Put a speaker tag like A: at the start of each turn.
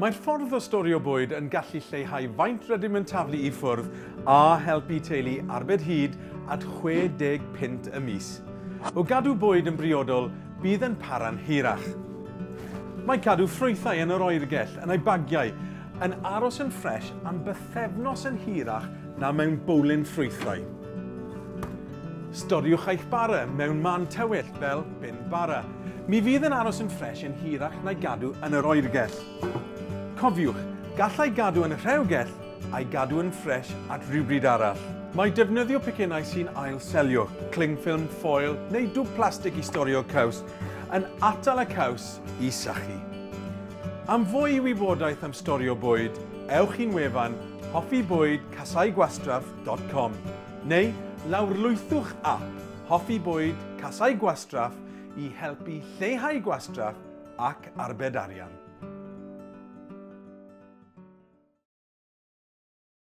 A: Mae'r ffordd o storio bwyd yn gallu lleihau faint rydym yn taflu i ffwrdd a helpu teulu arbed hyd at 60 punt y mis. O gadw bwyd yn briodol, bydd yn para'n hirach. Mae cadw ffrwythau yn yr oergell, yn eu bagiau, yn aros yn ffres am bythefnos yn hirach na mewn bowlen ffrwythau. Storiwch eich bara mewn man tywyll fel bin bara. Mi fydd yn aros yn ffres yn hirach na'i gadw yn yr oergell. Cofiwch, gallai gadw yn y rhewgell a'i gadw yn ffres at rywbryd arall. Mae defnyddio pecynnau sy'n ail-selio, cling film, ffoil neu dwb plastig i storio caws yn atal y caws i sychu. Am fwy i wybodaeth am storio bwyd, ewch i'n wefan hoffibwydcasaugwastraff.com neu lawrlwythwch app Hoffi Bwyd Casau Gwastraff i helpu lleihau gwastraff ac arbed arian.